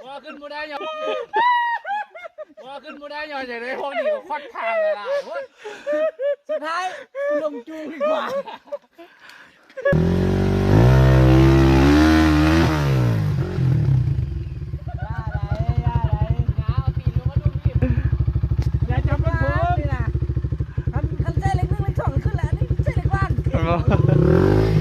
ບໍ່ຂຶ້ນບໍ່ໄດ້ຫຍັງ ບໍ່ຂຶ້ນບໍ່ໄດ້ຫຍັງ ຈະໄດ້ພວກນີ້ກໍຄວັດທາງແລ້ວລະ ໂອ້ຍ ສຸດທ້າຍລົງຈູງດີກວ່າ. ຢ່າຈັບມັນເພີ່ມນີ້ນະ ຄັນ ຄັນໃຊ້ເລກໜຶ່ງເລກສອງຂຶ້ນແລ້ວ ອັນນີ້ໃຊ້ເລກລ້ານຂຶ້ນ.